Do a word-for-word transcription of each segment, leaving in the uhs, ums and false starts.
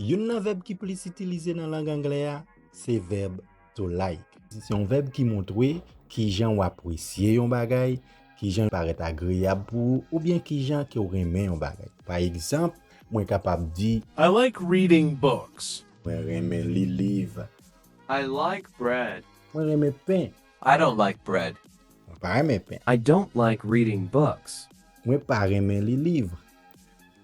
Youn nan vèb ki plis itilize nan lang anglè a, se vèb to like. Se yon vèb ki montre kijan w apresye yon bagay, kijan l parèt agreyab pou ou, oubyen kijan ke w renmen yon bagay. Pa egzanp, mwen kapab di, I like reading books. Mwen renmen li liv. I like bread. Mwen renmen pen. I don't like bread. Mwen pa renmen pen. I don't like reading books. Mwen pa renmen li liv.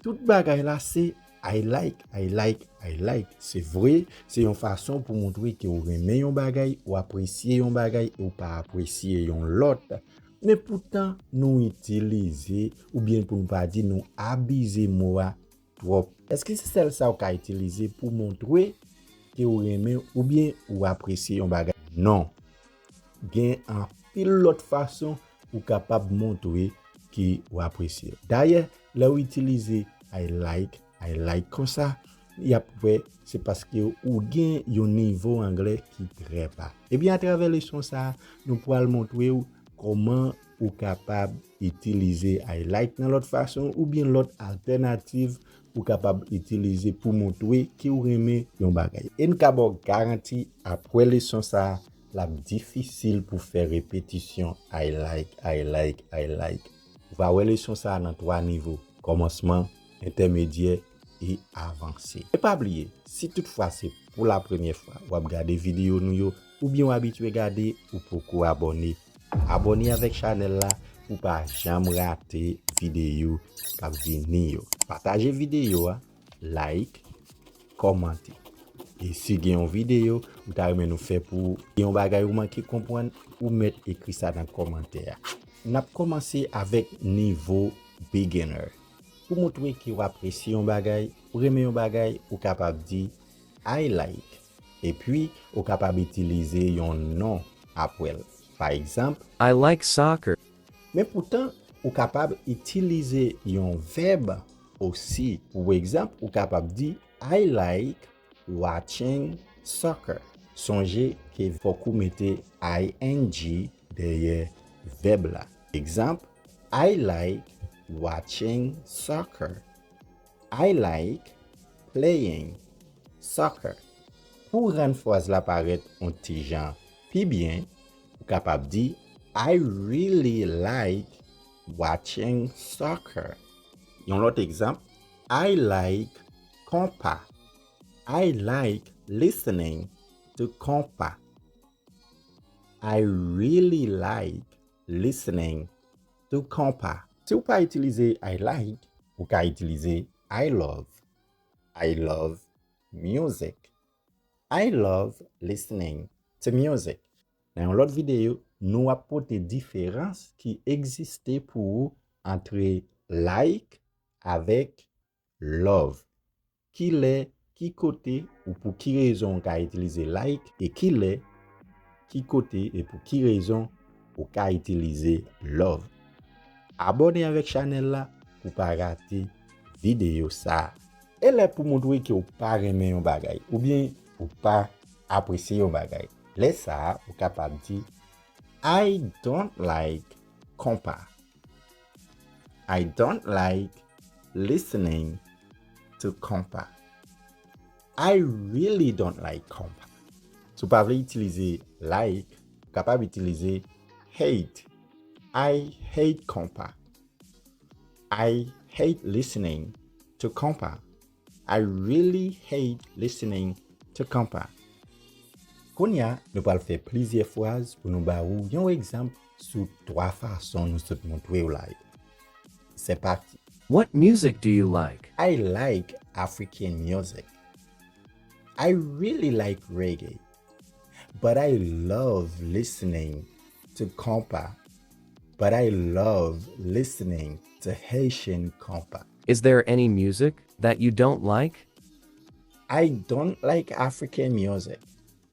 Tout bagay la se I like, I like, I like. Se vre, se yon fason pou montre ke w renmen yon bagay, ou apresye yon bagay, e w pa apresye yon lòt. Men poutan, nou itilize, oubyen pou nou pa di nou abize mo a twòp. Èske se sèl sa w ka itilize pou montre ke w renmen oubyen ou apresye yon bagay? Non. Gen anpil lòt fason ou kapab montre ke w apresye. Dayè, lè w itilize I like, I like konsa, y ap wè se paske ou gen yon nivo anglè ki trè ba. Ebyen, atravè leson sa a, nou pral montre w kòman ou kapab itilize I like nan lòt fason oubyen lòt altènativ ou kapab itilize pou montre ke w renmen yon bagay. E n ka ba w garanti, apre leson sa a, l ap difisil pou fè repetisyon I like, I like, I like. Ou va wè leson sa a nan twa nivo, kòmansman, entèmedyè e avanse. E pa bliye, si toutfwa se pou la premyè fwa w ap gade videyo nou yo, oubyen w abitye gade, ou poko abòne, abòne avèk chanèl la pou w pa janm rate videyo k ap vini yo. Pataje videyo a, like, kòmante. E si gen yon videyo ou ta renmen nou fè pou ou, gen yon bagay ou manke konprann, ou mèt ekri sa nan kòmantè a. N ap kòmanse avèk nivo beginner. Pou montre ke w apresye yon bagay, ou renmen yon bagay, ou kapab di, I like. Epi, ou kapab itilize yon non apre l. Pa egzanp, I like soccer. Men poutan, ou kapab itilize yon vèb osi. Pou egzanp, ou kapab di, I like watching soccer. Sonje ke fòk ou mete I N G dèyè vèb la. Egzanp, I like watching soccer. I like playing soccer. Pou rann fraz la parèt yon ti jan pi byen, ou kapab di, I really like watching soccer. Yon lòt egzanp, I like konpa. I like listening to konpa. I really like listening to konpa. Si w pa itilize I like, ou ka itilize I love. I love music. I love listening to music. Nan yon lòt videyo, nou ap pote diferans ki egziste pou ou antre like avèk love. Kilè, ki kote, ou pou ki rezon ou ka itilize like, e kilè, ki kote, e pou ki rezon ou ka itilize love. Abòne avèk chanèl la pou pa rate videyo sa a. E lè pou montre ke w pa renmen yon bagay, oubyen ou pa apresye yon bagay, lè sa a, ou kapab di, I don't like konpa. I don't like listening to konpa. I really don't like konpa. Si w pa vle itilize like, ou kapab itilize hate. I hate konpa. I hate listening to konpa. I really hate listening to konpa. Kounye a, nou pral fè plizyè fraz pou nou ba ou yon egzanp sou twa fason nou sot montre w la yo. Se pati. What music do you like? I like African music. I really like reggae. But I love listening to konpa. But I love listening to Haitian konpa. Is there any music that you don't like? I don't like African music.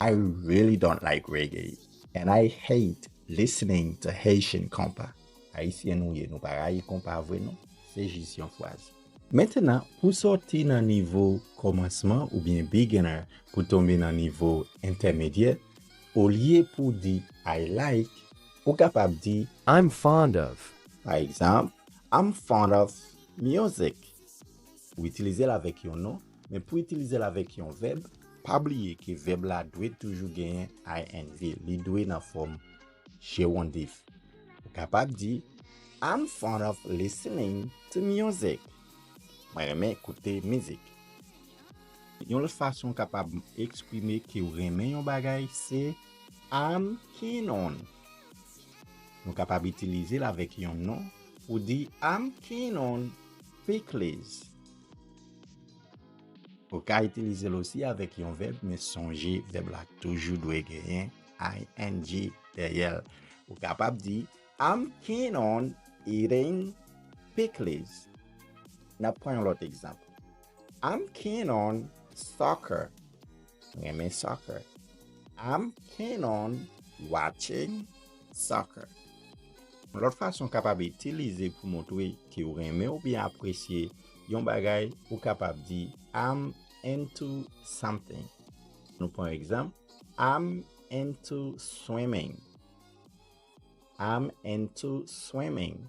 I really don't like reggae. And I hate listening to Haitian konpa. Ayisyen nou ye, nou pa rayi konpa vre non. Se jis yon fraz. Mentnan, pou sòti nan nivo kòmansman oubyen beginner pou tonbe nan nivo entèmedyè, olye pou w di I like, ou kapab di I'm fond of. Pa egzanp, I'm fond of music. Ou itilize l avèk yon non, Men pou itilize l avèk yon vèb, pa bliye ke vèb la dwe toujou genyen I N G, li dwe nan fòm jewondif. Ou kapab di, I'm fond of listening to music. Mwen renmen koute mizik. Yon lòt fason w kapab eksprime ke w renmen yon bagay se I'm keen on. Nou kapab itilize l avèk yon non pou di I'm keen on pickles. Ou ka itilize l osi avèk yon vèb, men sonje vèb la toujou dwe genyen I N G dèyè l. Ou kapab di I'm keen on eating pickles. N ap pran yon lòt egzanp. I'm keen on soccer. Mwen renmen soccer. I'm keen on watching soccer. Yon lòt fason w kapab itilize pou montre ke w renmen oubyen apresye yon bagay, ou kapab di I'm into something. Nou pran egzanp, I'm into swimming. I'm into swimming.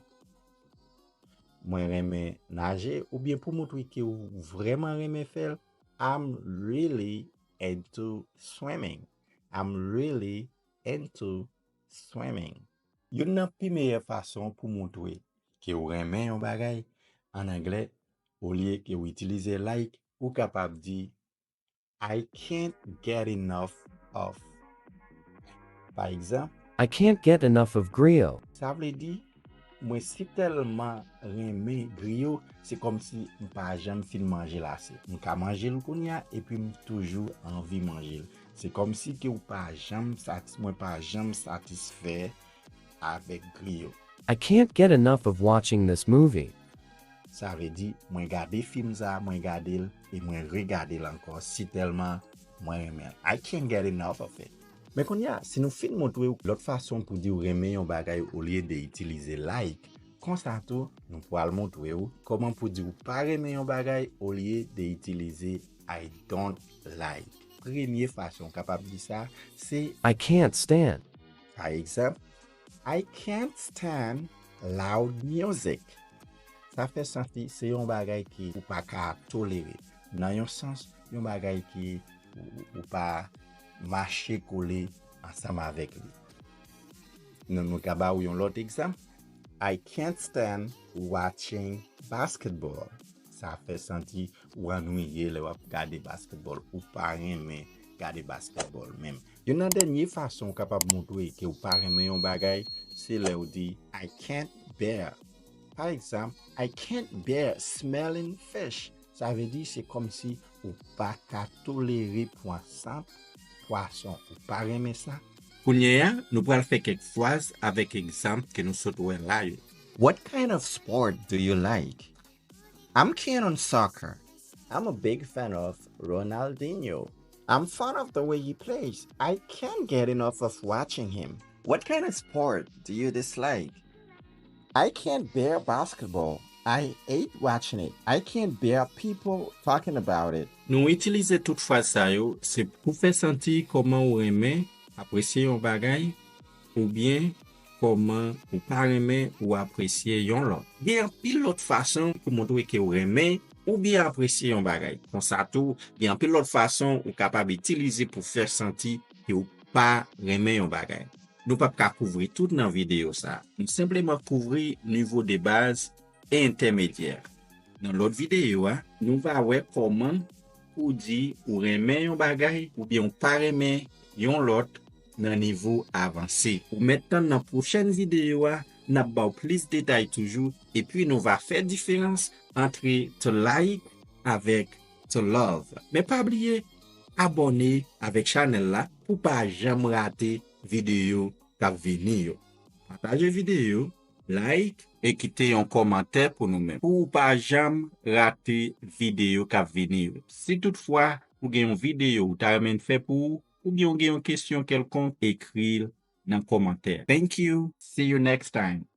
Mwen renmen naje, oubyen pou montre ke w vrèman renmen fè l, I'm really into swimming. I'm really into swimming. Youn nan pi meyè fason pou montre ke w renmen yon bagay, an anglè, olye ke w itilize like, ou kapab di I can't get enough of. Pa egzanp, I can't get enough of griot. Sa vle di, mwen si tèlman renmen griot, se kòmsi m pa janm fin manje l ase. M ka manje l kounye a, epi m toujou anvi manje l. Se kòmsi ke w pa janm sati-, mwen pa janm satisfè avèk griot. I can't get enough of watching this movie. Sa vle di, mwen gade fim sa, mwen gade l, e mwen regade l ankò, si tèlman mwen renmen l. I can't get enough of it. Men kounye a, si nou fin montre w lòt fason pou di w renmen yon bagay olye de itilize like, konsa tou, nou pral montre w kòman pou di w pa renmen yon bagay olye de itilize I don't like. Premye fason w kapab di sa, se I can't stand. Pa egzanp, I can't stand loud music. Sa fè santi se yon bagay ke ou pa ka tolere. Nan yon sans, yon bagay ke ou, ou pa mache kole ansanm avèk li. Nou, nou ka ba w yon lòt egzanp. I can't stand watching basketball. Sa fè santi ou annuiye lè w ap gade basketball. Ou pa renmen gade basketball menm. Youn nan dènye fason ou kapab montre ke ou pa renmen yon bagay, se lè w di, I can't bear. Pa egzanp, I can't bear smelling fish. Sa vle di se kòmsi ou pa ka tolere pran sant pwason. Ou pa renmen sa. Kounye a, nou pral fè kèk fraz avèk egzanp ke nou sot wè la yo. What kind of sport do you like? I'm keen on soccer. I'm a big fan of Ronaldinho. I'm fond of the way he plays. I can't get enough of watching him. What kind of sport do you dislike? I can't bear basketball. I hate watching it. I can't bear people talking about it. Nou itilize tout fraz sa yo, se pou fè santi kòman ou renmen, apresye yon bagay, oubyen kòman ou pa renmen ou apresye yon lòt. Gen anpil lòt fason pou montre ke ou renmen oubyen apresye yon bagay. Konsa tou, gen anpil lòt fason ou kapab itilize pou fè santi ke ou pa renmen yon bagay. Nou p ap ka kouvri tout nan videyo sa. Nou senpleman kouvri nivo de baz e entèmedyè. Nan lòt videyo a, nou va wè kòman pou di ou renmen yon bagay oubyen ou pa renmen yon lòt nan nivo avanse. Ou mèt tann nan pwochèn videyo a, n ap ba w plis detay toujou, epi nou va fè diferans ant to like avèk to love. Men pa bliye abòne avèk chanèl la pou pa janm rate videyo k ap vini yo. Pataje videyo, like, e kite yon kòmantè pou nou menm, pou w pa janm rate videyo k ap vini yo. Si toutfwa ou gen yon videyo ou ta renmen n fè pou ou, oubyen w gen yon kesyon kèlkonk, ekri l nan kòmantè. Thank you. See you next time.